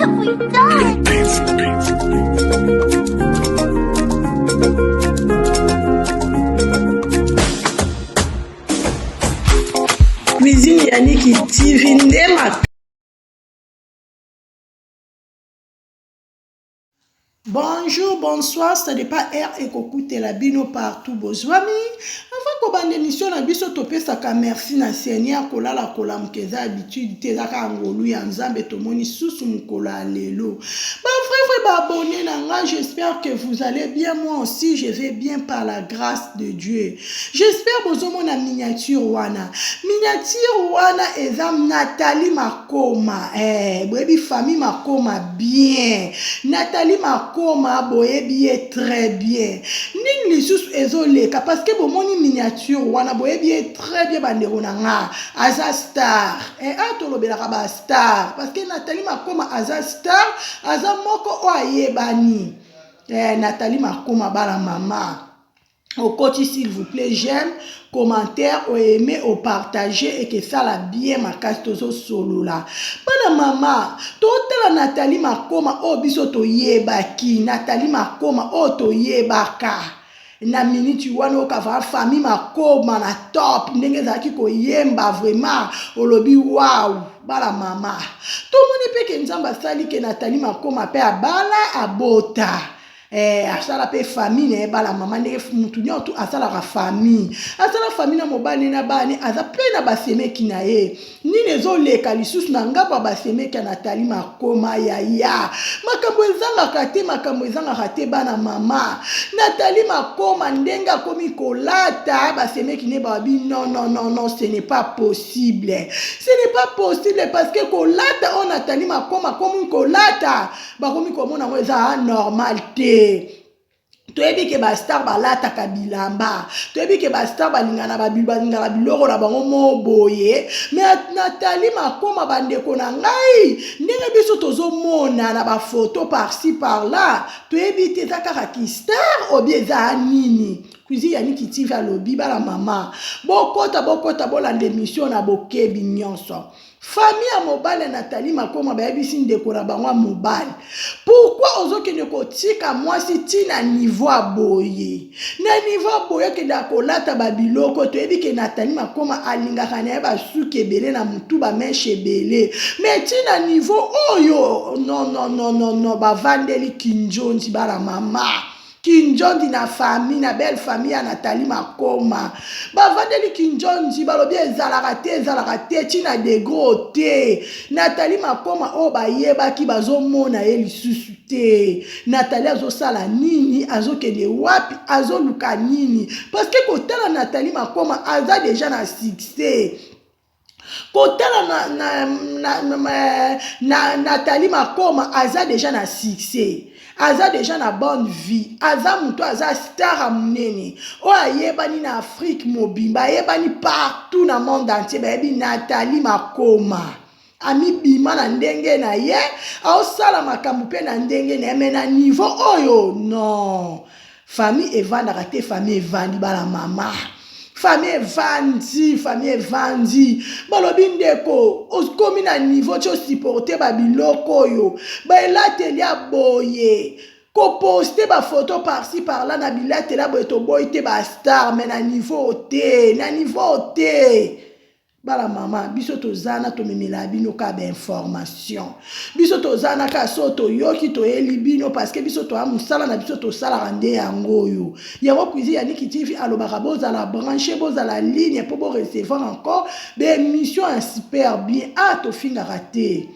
have we done? Cuisine Yannick TV nde Bonjour, bonsoir, ça dépend heure ekokutela bino partout bozwami. Avant kobanda émission na biso topesaka merci na Seigneur kolala kolamuka eza habitude te eza kaka ngolu ya Nzambe tomoni susu mokolo ya lelo. Ba vrai vrai ba abonné na nga, j'espère que vous allez bien moi aussi je vais bien par la grâce de Dieu. J'espère bozomona miniature wana. Miniature wana eza Nathalie Makoma. Eh, boyebi famille Makoma bien. Nathalie Makoma boyebi ye très bien. Nini lisusu ezoleka parce que bomoni miniature wana boyebi ye très bien bandeko na nga. Aza star. Eh, a tolobelaka ba star parce que Nathalie Makoma aza star, aza moko oyo ayebani. Eh, Nathalie Makoma bana mama. Okoti s'il vous plaît j'aime commentaire o aimer o partager ekesala bien makasi tozosolola bana mama totala Nathalie Makoma oyo biso toyebaki Nathalie Makoma oyo toyebaka na minute wana oyoka vraiment famille Makoma na top ndenge ezalaki koyemba vraiment olobi wawu bala mama tomoni mpe ke Nzambe asali ke Nathalie Makoma mpe abala abota Eh, asala mpe famille na ye bala mama ndenge mutu nyonso asalaka famille asala famille na mobali na bana aza mpe na basemeki na ye nini ezoleka lisusu na ngambo ya basemeki ya natali makoma yaya makambo ezangaka te makambo ezangaka te bana mama natali makoma ndenge akomi kolata basemeki ne babi non non non non ce n'est pas possible ce n'est pas possible parce que kolata oyo natali makoma akomi kolata Bakomi komona yango eza normal te. Toyebi ke ba star balataka bilamba, toyebi ke ba star balingana balingaka biloko na bango mo boye. Mais Nathalie Makoma bandeko na ngai, ndenge biso tozomona na ba photo par ci par là, toyebi te eza kaka ki star obi eza nini. Cuisine ya Niki TV alobi bana mama, bokota bokota bolanda emission na bokebi nyonso. Famille ya mobali ya Nathalie Makoma bayebisi ndeko na bango ya mobali, pourquoi ozokende kotika mwasi ti na niveau ya boye? Na niveau ya boye okendaka kolata ba biloko, toyebi ke Nathalie Makoma alingaka na ye basuki ebele na mutu, ba mèche ebele, mais ti na niveau oyo non non non non non, bavandeli kinjonzi bana mama. Kinjondi na famille na belle famille ya Nathalie Makoma bavandeli Kinjondi balobi ezalaka te ezalaka te ti na degre te Nathalie Makoma oyo bayebaki bazomona ye lisusu te Nathalie azosala nini azokende wapi azoluka nini parce que kotala Nathalie Makoma aza deja na succès Kotala na, na, na, na, na Nathalie Makoma aza deja na succès aza deja na bonne vie aza moto aza star ya monene oyo ayebani na Afrique mobimba ayebani partout na monde entier bayebi Nathalie Makoma amibima na ndenge na ye aosala makambo mpe na ndenge na ye me na niveau oyo non Famille evandaka te famille evandi bana mama famille evandi famille evandi balobi ndeko okomi na niveau ti osupporte babiloko oyo baelateli ya boye koposte bafoto parci par là na bilateli ya boye toboyi te bastar me na niveau te na niveau te Bana mama biso tozana tomemela bino ka ba information biso tozana ka so toyoki toyeli bino parce que biso toya mosala na biso tosalaka nde yango oyo yango cuisine ya Niki TV alobaka bozala branche bozala ligne mpo bo recevoir encore ba émission ya super bien ah tofingaka te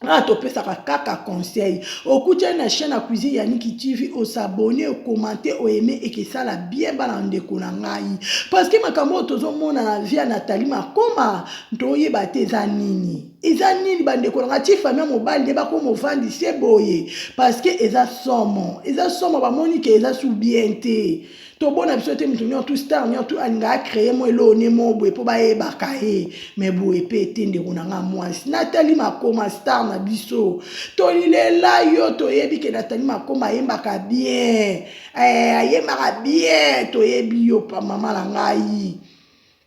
Ah, topesaka kaka conseil okutani na chaîne ya cuisine ya Niki TV osabone okomante oaime ekesala bien bana ndeko na ngai parce que makambo oyo tozomona na vie ya Nathalie Makoma toyeba te eza nini eza nini bandeko na ngai ti famille ya mobali nde bakoma ovandise boye parce que eza somo eza somo bamoni ke eza su bien te Tobona biso te mutu nionso tout star nionso tout alinga a créer mo eloo ne mo boye po bayebaka ye mais boye pe te ndeko na nga mwasi Nathalie Makoma star na biso tolilela yo toyebi ke Nathalie Makoma ayembaka bien eh, ayembaka bien toyebi yo pa mama na ngai.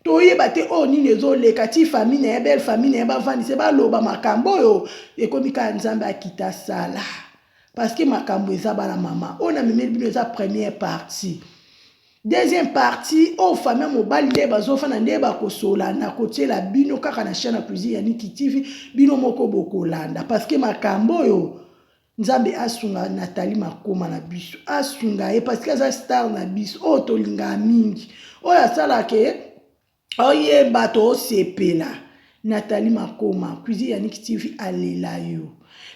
Toyeba te oyo nini ezoleka ti famille na ye, belle famille na ye bavandise baloba makambo oyo ekomi kaka Nzambe akita sala. Parce que makambo eza bana mama. Oyo namemeli bino eza première partie. Deuxième partie, oyo famille ya mobali nde bazofanda nde bakosola na kotiela bino kaka na chaîne ya cuisine ya Niki TV, bino moko bokolanda parce que makambo oyo Nzambe asunga Nathalie Makoma na biso, asunga ye parce que aza star na biso oyo tolingaka mingi, oyo asalaka oyemba tosepela. Nathalie Makoma, cuisine ya Niki TV alela yo.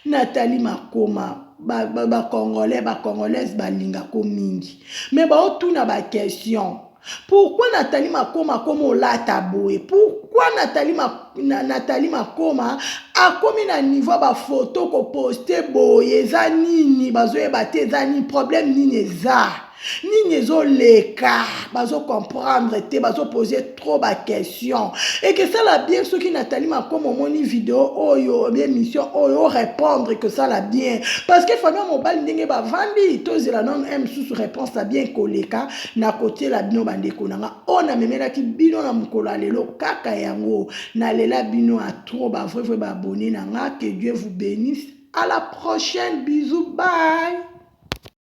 Nathalie Makoma, ba, ba, ba congolais, ba congolaise balingako mingi. Mais baotuna ba question. Pourquoi Nathalie Makoma akoma olata boye? Pourquoi Nathalie, Ma, na, Nathalie Makoma akomi na niveau ba photo ko poster boye? Eza nini? Bazoyeba te eza nini? Problème nini eza? Nini ezoleka? Bazo comprendre te, bazo poser trop ba question. Ekesala bien soki Nathalie Makoma omoni video oyo, bien émission oyo, répondre que ça la bien. Parce que famille mobali ndenge bavandi, tozela nanu un mosusu réponse ya bien koleka na kotiela bino bandeko na nga. Oyo namemelaki bino na mokolo ya lelo kaka yango. Nalela bino a trop ba vrai vrai ba abonné na nga. Que Dieu vous bénisse. À la prochaine. Bisous. Bye.